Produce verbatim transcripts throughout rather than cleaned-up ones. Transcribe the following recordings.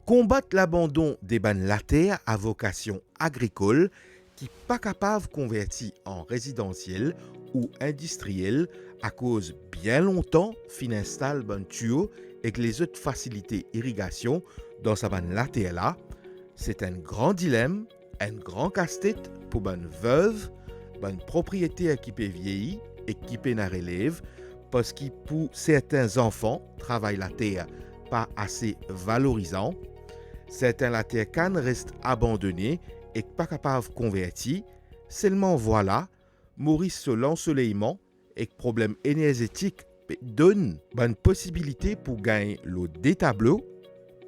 Konbat labandon de bann later a vokasion agrikol ki pa kapav konverti an rezidansiel ou indistriel akoz bien lontan finn instal bann tiyo ek lezot fasilite irigasion dan sa bann later la, se enn gran dilem, enn gran kastet pou bann vev, bann propriyeter ki pe viei ek ki pena relev, parski pou sertin zanfan, travay later pa ase valorizan. Sertin later kann res abandone ek pa kapav konverti. Selman vwala, Moris so lansoleyman ek problem enerzetik pe donn bann posibilite pou gagn lor de tablo,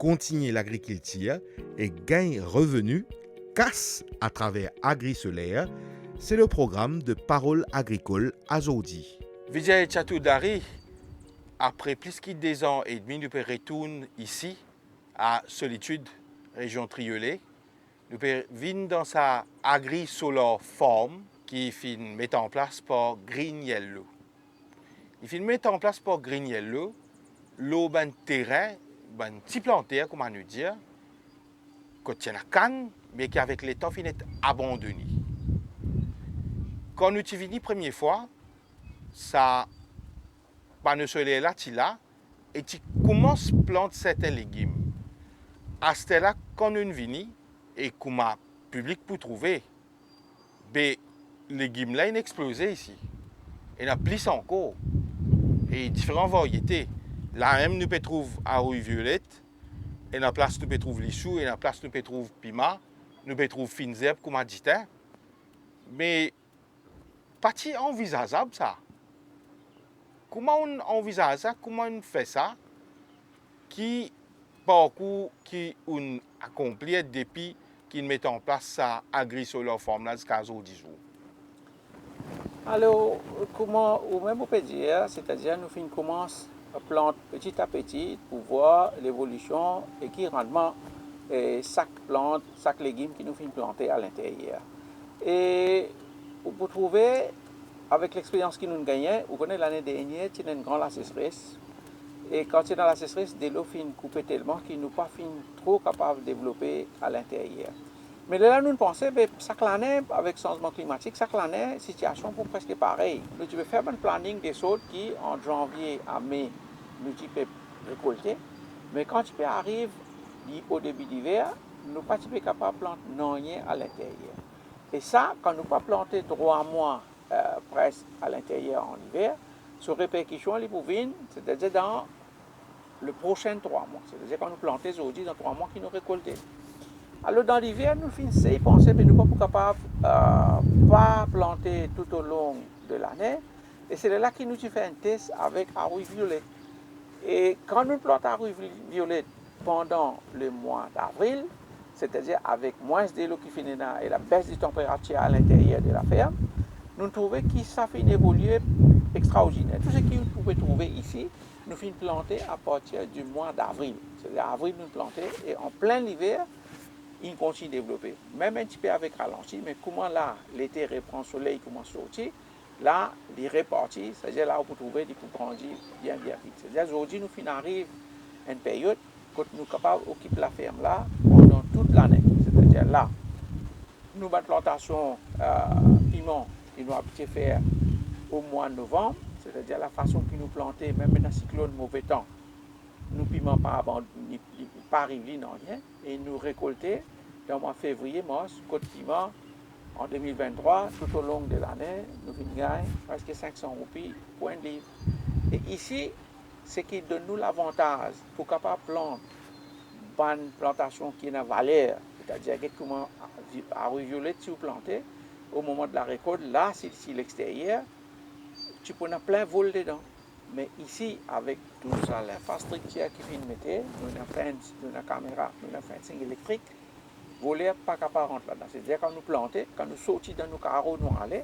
kontign lagrikiltir ek gagn reveni kas atraver Agri Soler, se le program de Parol Agrikol azordi. Vijay Chaudhary, apre plis ki de zan edmi, nou pe retourn isi, a Solitude, rezion Triolet. Nou pe vinn dan sa Agri Solar Farm ki finn met an plas par Green Yellow. Li finn met an plas par Green Yellow lor bann terin, bann ti planter, kouma nou dir, kot ti ena kann, me ki avek letan finn et abandone. Kan nou ti vini premie fwa, sa pano soler la ti la e ti koumans plant sertin legim. Aster la, kan nou vini, e kouma piblik pou trouve, be, legim la inn exploze isi. Ena plis ankor. E diferan variete. La mem nou pe trouv larouy violet, ena plas nou pe trouv lisou, ena plas nou pe trouv pima, nou pe trouv finn zerb kouma ditin. Me pa ti anvizazab sa. Kouma ou'nn anvizaz sa? Kouma ou'nn fer sa? Ki parkour ki ou'nn akonplir depi ki'nn met an plas sa Agri Solar Farm la ziska zordi zour? Alor, kouma ou mem ou pe dir, setadir nou finn koumans plant peti a peti pou vwar levolision e ki randman, eh, sak plant, sak legim ki nou finn plante alinteryer. E ou pou trouve, avek lexperyans ki nou'nn gagne, ou kone lane dernie ti ena enn gran lasesres. E kan ti ena lasesres, delo finn koupe telman ki nou pa finn tro kapav devlope alinteryer. Me lerla nou'nn panse, be, sak lane, avek sanzman klimatik, sak lane, sitiasion pou preske parey. Nou ti pe fer bann planning de sort ki ant zanvie a me, nou ti pe rekolte. Me kan ti pe ariv li, o debi liver, nou pa ti pe kapav plant nanye alinteryer. E sa, kan nou pa plante trwa mwa, eh, preske alinteryer an liver, so reperkision li pou vinn, setadir dan le prosin trwa mwa. Setadir kan nou plante zordi, dan trwa mwa ki nou rekolte. Alor, dan liver, nou finn sey panse, me nou pa pou kapav, eh, pa plante toutolong de lane. E se lerla ki nou ti fer enn tes avek larouy violet. E kan nou plant larouy vi-, violet pandan lemwa davril, setadir avek mwins delo ki finn ena e labes de tanperatir alinteryer de laferm, nou trouve ki sa finn evolie extraordiner. Tou seki ou pe trouve isi, nou finn plante apartir di mwa davril. Setadir avril nou plante e an plin liver, inn kontign devlope. Mem enn tipe avek ralanti, me kouma la, lete repran, soley koumans sorti, la, li reparti, setadir la ou pou trouve li pou grandi bien, bien vit. Setadir zordi nou finn ariv enn peryod kot nou kapav okip laferm la pandan tout lane. Setadir la, nou bann plantasion, eh, piman, ki nou abitie fer o mwa novanm, setadir lafason ki nou plante, mem ena siklonn, move tan, nou piman pa aban-, li, li pa ariv li nanye, e nou rekolte dan mwa fevriye, mars, kot piman, an de mil vinn-trwa, toutolong de lane, nou finn gagn preske sink san roupi pou enn liv. E isi, seki donn nou lavantaz pou kapav plant bann plantasion ki ena valer, setadir get kouma vi-, larouy violet, si ou plante, o moman de larekolt, la, si, si lexteryer, ti pou ena plin vol dedan. Me isi, avek tou sa linfrastriktir ki finn mete, nou ena fence, nou ena kamera, nou ena fencing elektrik, voler pa kapav rant ladan. Setadir kan nou plante, kan nou sorti dan nou karo, nou ale,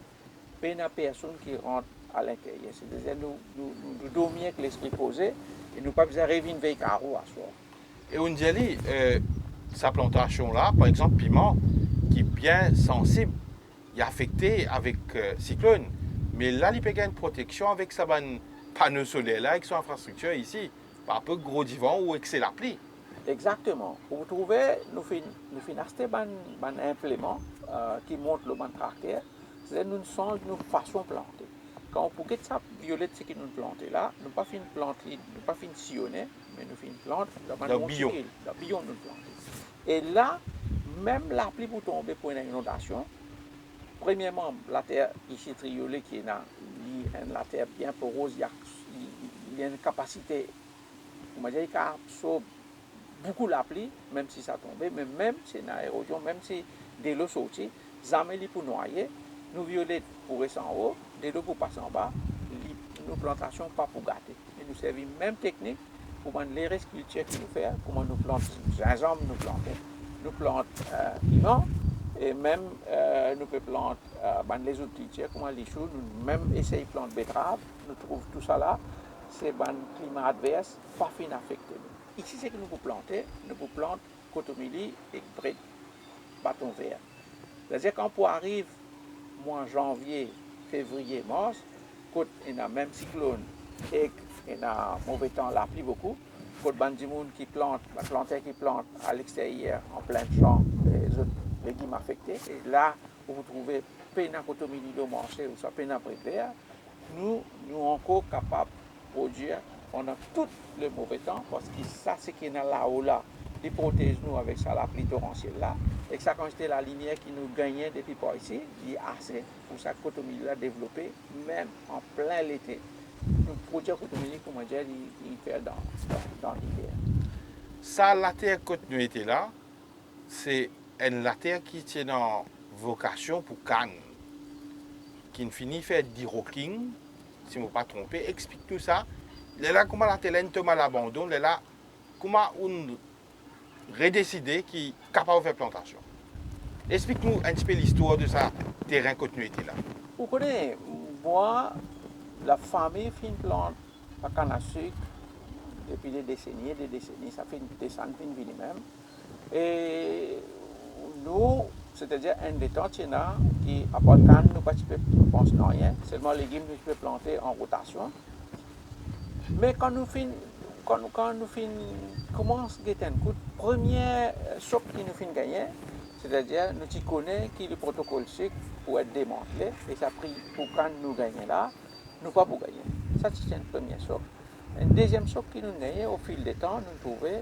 pena personn ki rant alinteryer. Setadir nou, nou, nou, nou dormi ek lespri poze e nou pa bizin revinn vey karo aswar. E ou'nn dir li, eh, sa plantasion la, par exanp, piman, ki bien sansib, li afekte avek, eh, siklonn. Me la, li pe gagn proteksion avek sa bann pano soler la, ek so infrastriktir isi, par rapor gro divan ou ek se lapli. Exakteman. Ou trouve, nou finn, nou finn aste bann, bann inpleman, eh, ki mont lor bann trakter, se nou sanz nou fason plante. Kan ou pou get sa violet, seki nou plante la, nou pa finn plant li, nou pa finn siyone, me nou finn plant dan bann montikil, dan biyon nou plante. E la, mem lapli pou tonbe pou ena inondasion, premierman, later isi Triolet ki ena, li enn later bien poroz, li, li, li ena kapasite, koumadir, li kapav absorb boukou lapli, mem si sa tonbe, me mem si ena erozion, mem si delo sorti, zame li pou nwaye, nou violet pou res anwo, delo pou pas anba, li, nou plantasion pa pou gate. E nou servi mem teknik pou bann leres kiltir ki nou fer, kouma nou plant zinzanm, nou plante, nou plant, eh, piman, e mem, eh, nou pe plant, eh, bann lezot kiltir, kouma lisou, nou mem esey plant betrav, nou trouv tousala, se bann klima advers pa finn afekte nou. Isi, seki nou pou plante, nou pou plant kotomili ek bred baton ver. Setadir, kan pou ariv mwa zanvie, fevriye, mars, kot ena mem siklonn ek ena move tan, lapli boukou, kot bann dimoun ki plant, bann planter ki plant alexteryer, an plin san, eh, zot legim afekte. E la, ou pou trouve pena kotomili lor marse, ouswa pena bred ver, nou, nou ankor kapav prodir pandan tou le move tan, parski sa, seki ena lao la, li protez nou avek sa lapli toransiel la, ek sa kantite lalimier ki nou gagne depi par isi, li ase pou sa kotomili la devlope, mem an plin lete. Nou prodir kotomili, koumadir, li, li fer dan, dan, dan liver. Sa later kot nou ete la, se enn later ki ti ena vokasion pou kann, ki'nn fini fer deroking, si mo pa tronpe. Explik nou sa. Lerla, kouma later la inn tom alabandon, lerla, kouma ou'nn redeside ki kapav fer plantasion? Explik nou enn tipe listwar de sa terin kot nou ete la. Ou kone, mwa, lafami finn plant lakann a sik depi de deseni e de deseni, sa finn desann, finn vini mem. E nou, setadir enn letan ti ena ki, apar kann, nou pa ti pe pans nanye, selman legim nou ti pe plante an rotasion. Me kan nou finn, kan nou, kan nou finn koumans get enn kout, premie, eh, sok ki nou finn gagne, setadir nou ti kone ki le protokol sik pou et demantle, e sa pri pou kann nou gagne la, nou pa pou gagne. Sa ti enn premie sok. Enn deziem sok ki nou gagne, o fil de tan, nou trouve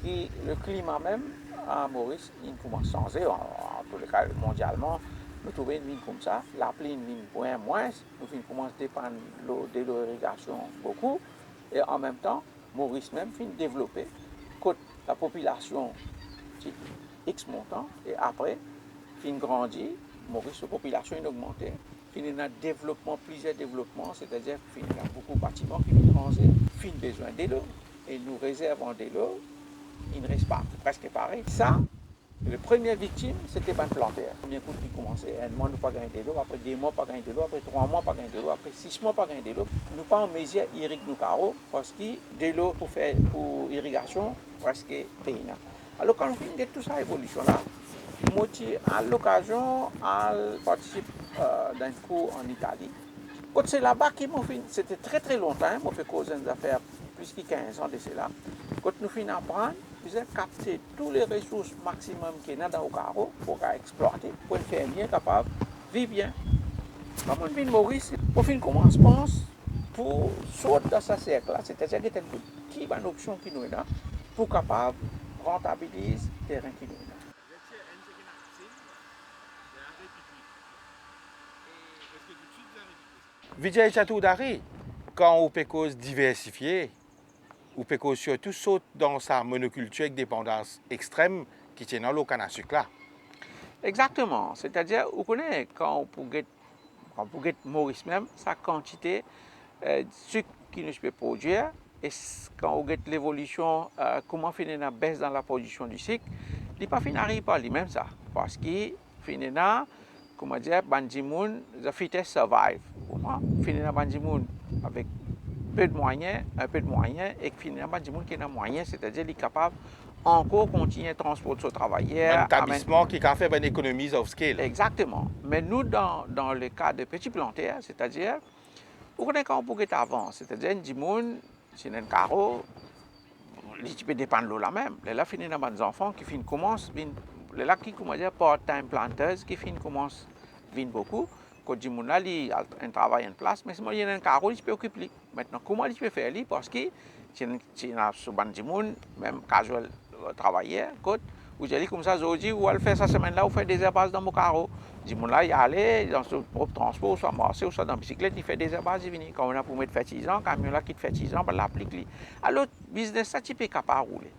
ki le klima mem a Moris, li koumans sanze, an, an tou le ka, mondialman, nou trouve li vinn koumsa, lapli vinn vinn mwins, nou finn koumans depann lor delo irigasion boukou, e an mem tan, Moris mem finn devlope, kot lapopilasion ti X montan, e apre, finn grandi, Moris so popilasion inn ogmante, finn ena devlopman, plizier devlopman, setadir finn ena boukou batiman ki finn ranze, finn bizin delo, e nou rezerv an delo, inn res pa, preske pare. Sa, le premie viktim, sete bann planter. Premie kout ki koumanse, enn mwa nou pa gagn delo, apre de mwa pa gagn delo, apre trwa mwa pa gagn delo, apre sis mwa pa gagn delo. Nou pa an mezir irig nou karo, parski delo pou fer, pou irigasion, preske pena. Alor, kan nou finn get tou sa evolision la, mo ti al lokazion al partisip, eh, dan enn kour an Itali. Kot se laba ki mo finn, sete tre, tre lontan, mo pe koz enn zafer plis ki kinz an de sela. Kot nou finn aprann, bizin kapte tou le resours maximum ki ena dan ou karo pou kapav explwate, pou enn fermie kapav viv bien. Kan mo vinn Moris, mo finn koumans pans pou sort dan sa serk la, setadir get enn kout ki bann opsion ki nou ena pou kapav rantabiliz terin ki nou ena. Vijay Chaudhary, kan ou pe koz diversifie, ou pe koz sirtou sort dan sa monokiltir ek depandans extrem ki ti ena lor kann a sik la. Exakteman. Setadir, ou kone, kan ou pou get, kan ou pou get Moris mem, sa kantite, eh, sik ki nou ti pe prodwir, e s-, kan ou get levolision, eh, kouma finn ena bes dan laprodision di sik, li pa finn ariv par limem sa, parski finn ena, kouma dir, bann dimoun, the fittest survive, ou konpran? Finn ena bann dimoun avek pe de mwayin, inpe de mwayin, ek finn ena bann dimoun ki ena mwayin, setadir li kapav ankor kontign transport so travayer, bann etablisman ki kapav fer bann economies of scale. Exakteman. Me nou, dan, dan le ka de peti planter, setadir, ou kone kan ou pou get avan, setadir enn dimoun, si ena enn karo, li ti pe depann lor lamem. Lerla finn ena bann zanfan ki finn koumans vinn, lerla ki, kouma dir, part-time planters ki finn koumans vinn boukou, kot dimoun la, li al enn travay enn plas, me selman li ena enn karo, li ti pe okip li. Aster, kouma li ti pe fer li? Parski ti ena, ti ena so bann dimoun, mem casual, euh, travayer, kot ou dir li koumsa, zordi ou al fer sa semenn la, ou fer de zer baz dan mo karo. Dimoun la, li ale dan so prop transpor, ouswa marse, ouswa dan bisiklet, li fer de zer baz, li vini. Kan ena pou met fertilizan, kamion la kit fertilizan, bann la aplik li. Alor, biznes la ti pe kapav roule.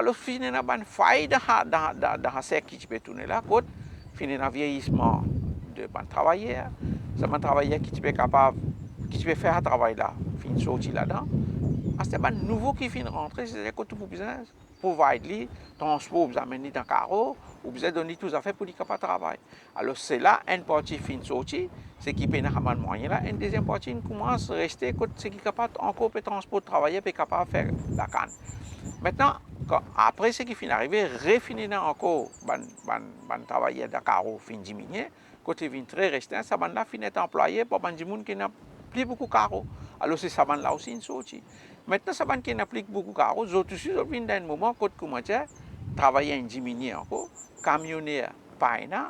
Alor, finn ena bann fay dan, dan, dan, dan serk ki ti pe tourne la, kot finn ena vieyisman de bann travayer, sa bann travayer ki ti pe kapav, ki ti pe fer sa travay la, finn sorti ladan. Aster bann nouvo ki finn rantre, setadir kot ou pou bizin provide li transpor, ou bizin amenn li dan karo, ou bizin donn li tou zafer pou li kapav travay. Alor, sela, enn parti finn sorti, seki pena sa bann mwayin la, enn deziem parti inn koumans reste kot seki kapav ankor pe transport travayer, pe kapav fer lakann. Aster, kan, apre seki finn arive, re finn ena ankor bann, bann, bann travayer dan karo finn diminie, kot li vinn tre restrin, sa bann la finn et anplwaye par bann dimoun ki ena pli boukou karo. Alor, se sa bann la osi inn sorti. Aster, sa bann ki ena pli boukou karo, zot osi, zot vinn dan enn moman kot, kouma dir, travayer inn diminie ankor, kamioner pa ena.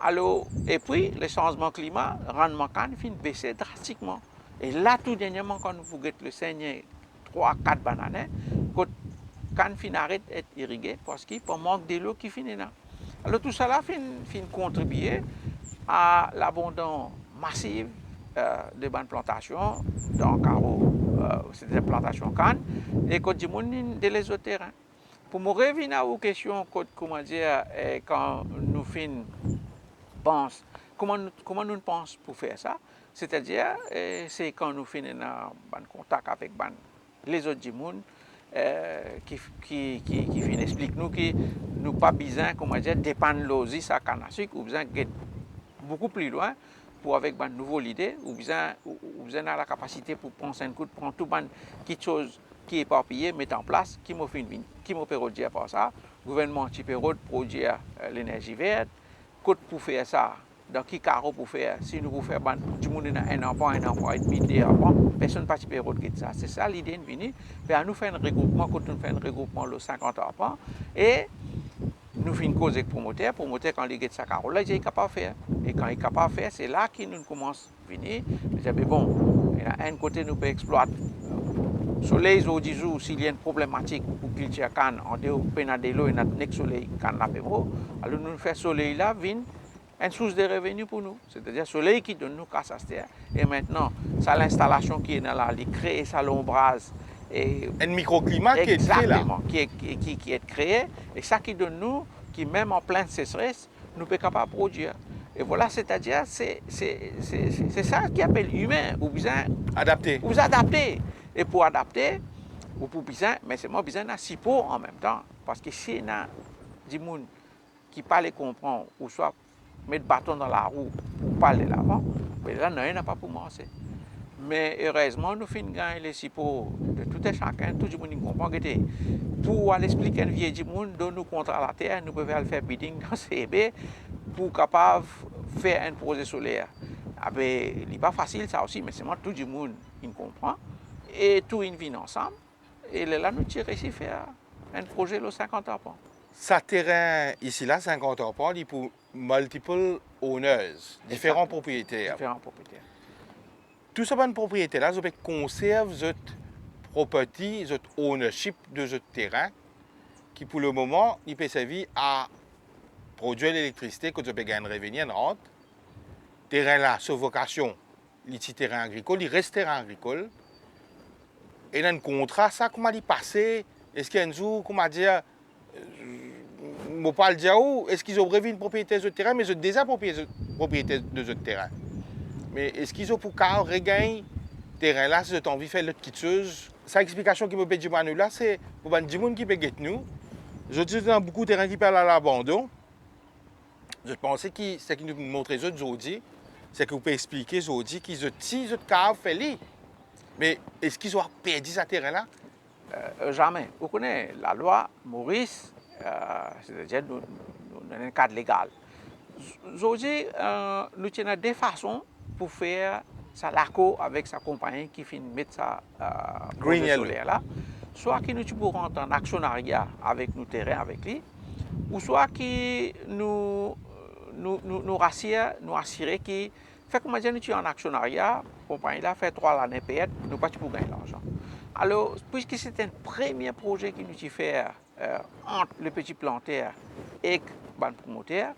Alor, epi, le sanzman klima, rannman kann finn bese drastikman. E la, tou dernieman, kan nou pou get le sennye trwa, kat bann lane, kot kann finn aret et irige, parski par mank delo ki finn ena. Alor, tousala finn, finn kontribie a labandon masiv, euh, de bann plantasion dan karo, euh, se de plantasion kann, e kot dimoun inn deles zot terin. Pou mo revinn a ou kestion, kot, kouma dir, eh, kan nou finn pans, kouma nou, kouma nou pans pou fer sa, setadir, eh, se kan nou finn ena bann kontak avek bann lezot dimoun, eh, ki, ki, ki, ki finn explik nou ki nou pa bizin, kouma dir, depann lor zis sa kann a sik, ou bizin get boukou pli lwin pou avek bann nouvo lide, ou bizin, ou, ou bizin ena lakapasite pou pran sink kout, pran tou bann kiksoz ki eparpiye, met an plas, ki mo finn vinn, ki mo pe rod dir par sa, gouvernman ti pe rod prodwir, eh, lenerzi ver, kot pou fer sa, dan ki karo pou fer, si nou pou fer bann dimoun ena enn anfan, enn anfan edmi, de anfan, personn pa ti pe rod get sa. Se sa lide inn vini, pe anou fer enn regroupman, kot nou fer enn regroupman lor sinkant anfan, e nou finn koz ek promoter, promoter kan li get sa karo la, li dir li kapav fer. E kan li kapav fer, se la ki nou koumans vini, nou dir, be bon, ena enn kote nou pe explwat soley zordi zour, si li enn problematik pou kiltir kann, andeor pena delo, ena nek soley, kann la pe mor, alor nou fer soley la vinn enn sours de reveni pou nou. Setadir soley ki donn nou kas aster. E aster, sa linstalasion ki ena la, li kree sa lonbraz, e enn mikroklima ki ete la. Exakteman, ki, ki, ki, ki ete kree, e sa ki donn nou, ki mem an plin sesres, nou pe kapav prodwir. E vwala, setadir, se, se, se, se, se sa ki apel imin, ou bizin adapte. Ou bizin adapte. E pou adapte, ou pou bizin, me selman bizin ena sipor anmemtan. Parski si ena dimoun ki pa le konpran, ouswa met baton dan larou pou pa al delavan, be la, nanye napa pou marse. Me erezman, nou finn gagn lesipor de tou e sakenn, tou dimoun inn konpran, gete, pou al explik enn vie dimoun, donn nou kontra later, nou pe al fer bidding dan C E B pou kapav fer enn proze soler. Abe, li pa fasil sa osi, me selman tou dimoun inn konpran, e tou inn vinn ansam, e lerla nou ti resi fer enn proze lor sinkant arpan. Sa terin isi la, sinkant arpan, li pou multiple owners, diferan propriyeter. Diferan propriyeter. Tou sa bann propriyeter la, zot pe konserv zot property, zot ownership de zot terin, ki pou lemoman, li pe servi a prodwir lelektrisite, kot zot pe gagn reveni, enn rant. Terin la, so vokasion, li ti terin agrikol, li res terin agrikol. Ena enn kontra sa, kouma li pase? Eski enn zour, kouma dir, mo pa al dir ou, eski zot revinn propriyeter zot terin, me zot deza propriye-, propriyeter de zot terin. Me eski zot pou kapav regagn terin la, si zot anvi fer lot kiksoz? Sa explikasion ki mo pe dimann ou la, se pou bann dimoun ki pe get nou. Zot, zot ena boukou terin ki pe al a labandon. Zot panse ki, seki nou montre zot zordi, seki ou pe explike zordi ki zot, si zot kapav fer li. Me eski zot ap perdi sa terin la? Eh, zame. Ou kone, lalwa Moris, eh, setadir nou, nou, nou ena enn kad legal. Z-, zordi, eh, nou ti ena de fason pou fer sa lakor avek sa konpagni ki finn met sa, eh, proze soler la. Green Yellow. Swa ki nou ti pou rant an aksionaria avek nou terin avek li, ouswa ki nou, nou, nou, nou rasir, nou asire ki, fer koumadir nou ti an aksionaria, konpagni la fer trwa lane pert, nou pa ti pou gagn larzan. Alor, piski se ti enn premie proze ki nou ti fer, eh, ant le peti planter ek bann promoter,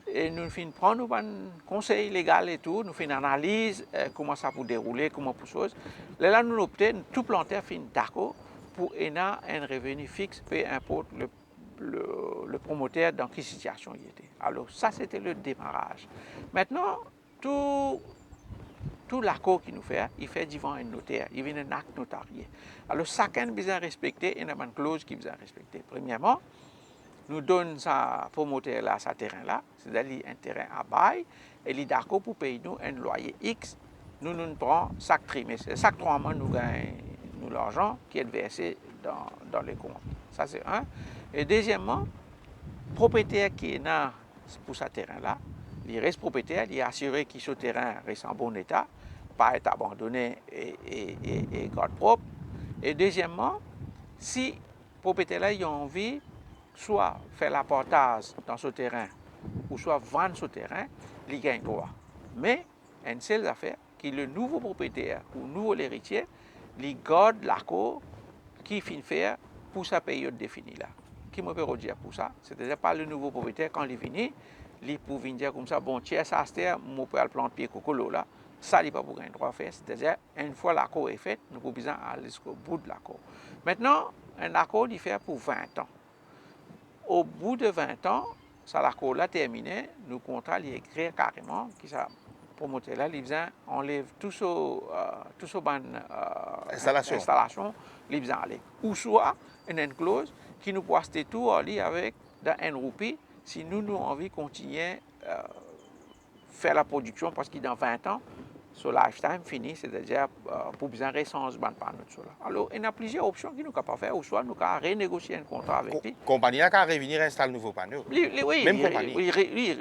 e nou finn pran nou bann konsey legal e tou, nou finn analiz, eh, kouma sa pou deroule, kouma pou soz. Lerla nou opte, tou planter finn dakor pou ena enn reveni fix, pe inport le, le, le promoter dan ki sitiasion li ete. Alor, sa se te le demaraz. Aster, tou, tou lakor ki nou fer, li fer divan enn noter, li vinn enn akt notarie. Alor, sakenn bizin respekte, ena bann kloz ki bizin respekte. Premierman, nou donn sa promoter la sa terin la, setadir li enn terin a bay, e li dakor pou pey nou enn lwaye X, nou, nou pran sak trimes, sak trwa mwa nou gagn nou larzan ki ete verse dan, dan lekont. Sa se enn. E dezieman, propriyeter ki ena pou sa terin la, li res propriyeter, li asire ki so terin res an bon eta, pa et abandone e, e, e, e gard prop. E dezieman, si propriyeter la, li anvi swa fer lapartaz dan so terin, ouswa vann so terin, li gagn drwa. Me, enn sel zafer, ki le nouvo propriyeter ou nouvo leritie, li gard lakor ki finn fer pou sa peryod defini la. Ki mo pe rod dir pou sa? Setadir pa le nouvo propriyeter, kan li vini, li pou vinn dir koumsa, "Bon, tir sa aster, mo pe al plant pie koko lor la." Sa li pa pou gagn drwa fer, setadir enn fwa lakor e fet, nou pou bizin al ziska bout lakor. Aster, enn lakor li fer pou vin an. Obou de vin an, sa lakor la termine, nou kontra li ekrir kareman ki sa promoter la, li bizin anlev tou so, eh, tou so bann, eh, instalasion, instalasion, li bizin ale. Ouswa, ena enn kloz ki nou pou aste tou ar li avek dan enn roupi, si nou, nou anvi kontigne, eh, fer laprodiksion, parski dan vin an, so lifetime fini, setadir, eh, pou bizin resanz bann pano soler. Alor, ena plizier opsion ki nou kapav fer, ouswa nou kapav renegosie enn kontra avek li. Konpagni la kapav revini reinstal nouvo pano. Li, li, wi, mem li, konpagni. Li,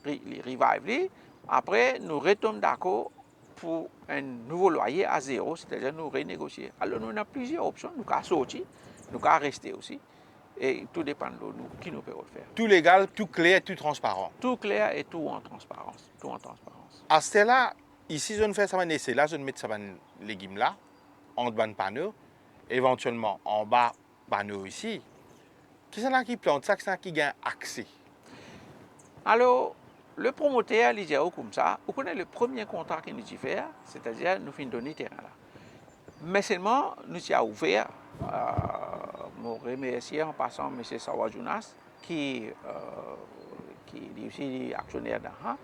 li, li revive li. Apre, nou retom dakor pou enn nouvo lwaye a zero, setadir nou renegosie. Alor, nou ena plizier opsion, nou kapav sorti, nou kapav reste osi. E tou depann lor nou, ki nou pe rod fer. Tou legal, tou kler, tou transparan. Tou kler e tou an transparans, tou an transparans. Aster la, isi zot finn fer sa bann ese la, zot met sa bann legim la, ant bann pano, evantielman anba pano isi. Kisannla ki plant sa, kisannla ki gagn akse? Alor, le promoter, li dir ou koumsa, ou kone le premie kontra ki nou ti fer, setadir nou finn donn li terin la. Me selman, nou ti a ouver, eh, mo remersie an pasan misie Sawa Jonas, ki, eh, ki li osi li aksioner dan sa,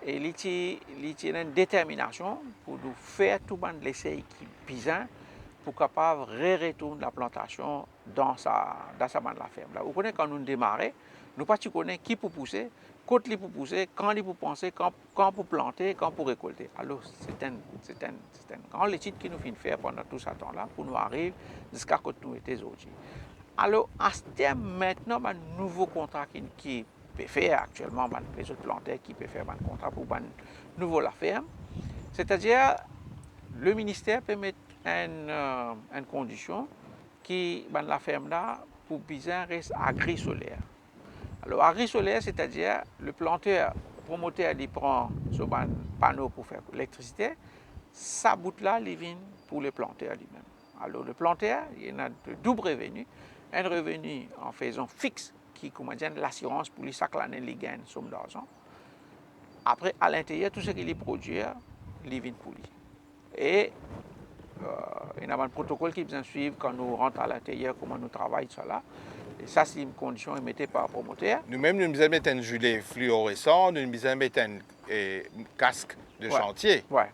e li ti, li ti ena enn determinasion pou nou fer tou bann lesey ki bizin pou kapav re-retourn laplantasion dan sa, dan sa bann laferm la. Ou kone, kan nou demare, nou pa ti kone ki pou pouse, kot li pou pouse, kan li pou pouse, kan, kan pou plante, kan pou rekolte. Alor, se enn, se enn, se enn gran letid ki nou finn fer pandan tou sa tan la pou nou ariv ziska kot nou ete zordi. Alor, aster, aster, bann nouvo kontra ki, ki pe fer aktielman, bann lezot planter ki pe fer bann kontra pou bann nouvo laferm, setadir le minister pe met enn, eh, enn kondision ki bann laferm la pou bizin res agri soler. Alor, agri soler, setadir le planter, promoter, li pran so bann pano pou fer elektrisite, sa bout la, li vinn pou le planter limem. Alor, le planter, li ena de doub reveni, enn reveni an fezan fix, ki, koumadir, enn lasirans pou li, sak lane li gagn enn som larzan. Apre, alinteryer, tou seki li prodwir, li vinn pou li. E, eh, ena bann protokol ki bizin swiv kan nou rant alinteryer, kouma nou travay, tousala. E sa, se enn kondision mete par promoter. Noumem, nou bizin met enn zile fluoresan, nou bizin met enn, eh, kask de, wi, santie. Wi.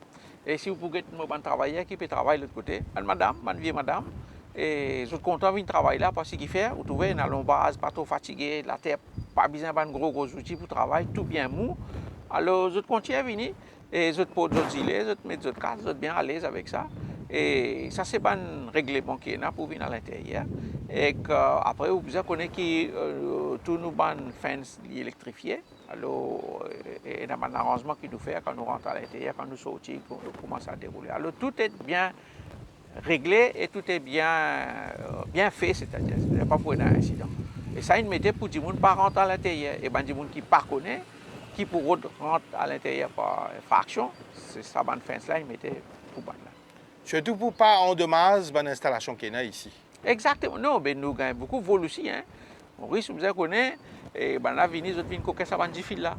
E si ou pou get mo bann travayer ki pe travay lot kote, bann madam, bann vie madam, e zot kontan vinn travay la, parski kifer, ou trouve, ena lonbraz, pa tro fatige, later pa bizin bann gro, gro zouti pou travay, tou bien mou. Alor, zot kontign vini, e zot port zot zile, zot met zot kask, zot bien alez avek sa. E sa se bann regleman ki ena pou vinn alinteryer. Ek, eh, apre, ou bizin kone ki, eh, tou nou bann fence, li elektrifie. Alor, eh, ena bann aranzman ki nou fer kan nou rant alinteryer, kan nou sorti, kou-, kouma sa deroule. Alor, tou ete bien regle e tou e bien, bien fe, setadir, setadir pa pou ena insidan. E sa inn mete pou dimoun pa rant alinteryer, e bann dimoun ki pa kone, ki pou rod rant alinteryer par infraksion, se sa bann fence la inn mete pou bann la. Sirtou pou pa andomaz bann instalasion ki ena isi. Exakteman. Non, be nou gagn boukou vol osi, hein. Moris, ou bizin kone, e bann la vini, zot vinn kokin sa bann difil la.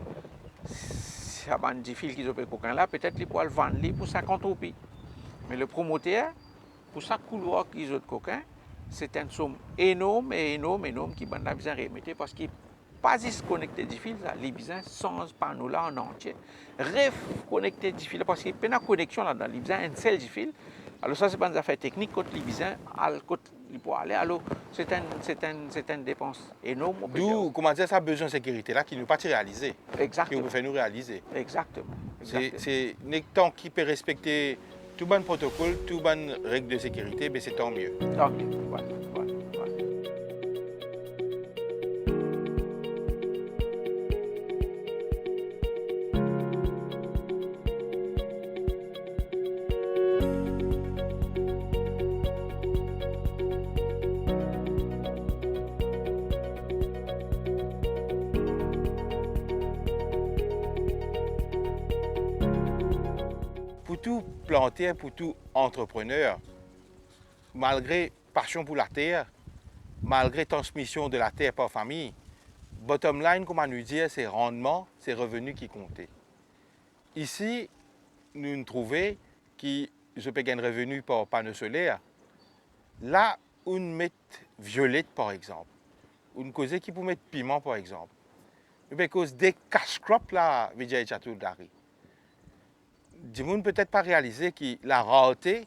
Sa bann difil ki zot pe kokin la, petet li pou al vann li pou sinkant roupi. Me le promoter, pou sa koulwar ki zot kokin, se enn som enorm, enorm, enorm ki bann la bizin remete, parski pa zis konekte difil sa, li bizin sanz pano la an antie, rekonekte difil la, parski pena koneksion ladan, li bizin enn sel difil. Alor sa se bann zafer teknik kot li bizin al, kot li pou ale. Alor se enn, se enn, se enn depans enorm, on pe dir. D'où, kouma dir sa, bizin sekirite la ki nou pa ti realize, ki ou pe fer nou realize. Exakteman. Exakteman. Se, se nek tan ki pe respekte tou bann protokol, tou bann reg de sekirite, be se tan mie. Tan mie, wi, wi, wi. Pou tou planter, pou tou antreprener, malgre pasion pou later, malgre transmision de later par fami, bottom line, kouma nou dir, se randman, se reveni ki konte. Isi, nou trouve ki zot pe gagn reveni par pano soler. La, ou'nn met violet, par exanp. Ou'nn koze ki pou met piman, par exanp. Nou pe koz de cash crop la, Vijay Chaudhary. Dimoun petet pa realize ki lararte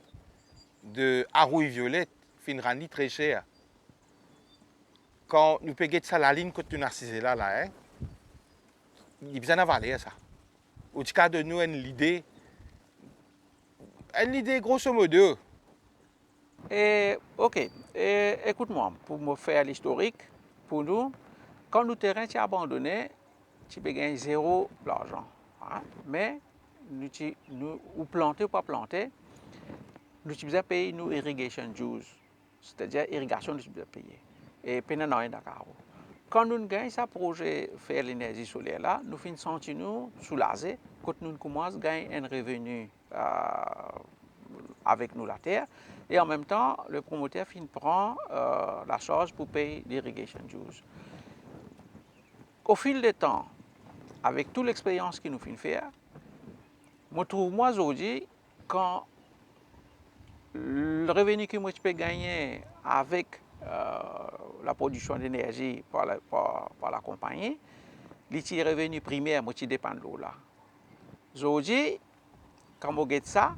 de larouy violet finn rann li tre ser. Kan nou pe get sa lalinn kot nou asize la, la, hein, li bizin ena valer sa. Ou ti kav donn nou enn lide, enn lide grosso modo. E, ok, e, ekout mwa, pou mo fer listorik pou nou, kan nou terin ti abandone, ti pe gagn zero larzan, hein? Me nou ti, nou, ou plante ou pa plante, nou ti bizin pey nou irrigation dues, setadir irigasion nou ti bizin peye. E pena nanye dan karo. Kan nou gagn sa proze fer lenerzi soler la, nou finn santi nou soulaze, kot nou koumans gagn enn reveni, euh, avek nou later, e an mem tan, le promoter finn pran, euh, lasarz pou pey l'irrigation dues. Au fil de tan, avek tou lexperyans ki nou finn fer, mo trouv mwa zordi, kan le reveni ki mo ti pe gagne avek, euh, laprodiksion lenerzi par la, par, par lakonpagni, li ti reveni primer, mo ti depann lor la. Zordi, kan mo get sa,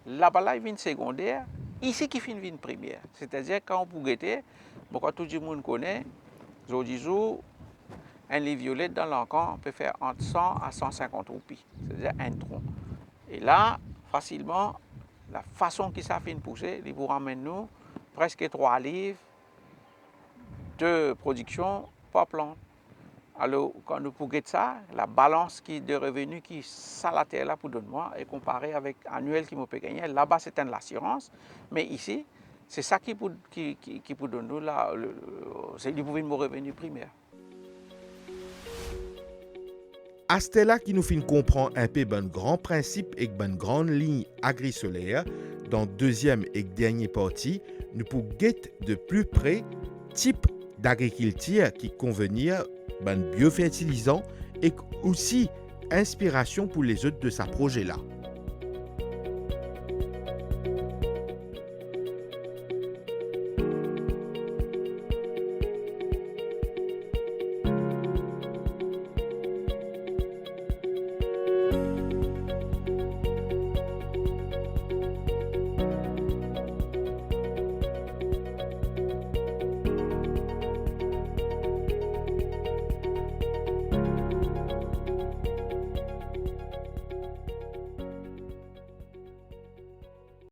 laba la vinn segonder, isi ki finn vinn primer. Setadir, kan ou pou gete, mo krwar tou dimoun kone, zordi zour, enn liv violet dan Lankan pe fer ant san a san sinkant roupi, setadir enn tron. E la, fasilman, lafason ki sa finn pouse, li pou ramenn nou preske trwa liv de prodiksion par plant. Alor, kan nou pou get sa, labalans ki, de reveni ki sa later la pou donn mwa, e konpare avek anuel ki mo pe gagne, laba se enn lasirans, me isi, se sa ki pou, ki, ki, ki pou donn nou la, le, le, se li pou vinn mo reveni primer. Aster la ki nou finn konpran inpe bann gran prinsip ek bann gran lign agrisoler, dan deziem ek dernie parti, nou pou get de pli pre tip dagrikiltir ki konvenir bann biofertilizan ek osi inspirasion pou lezot de sa proze la.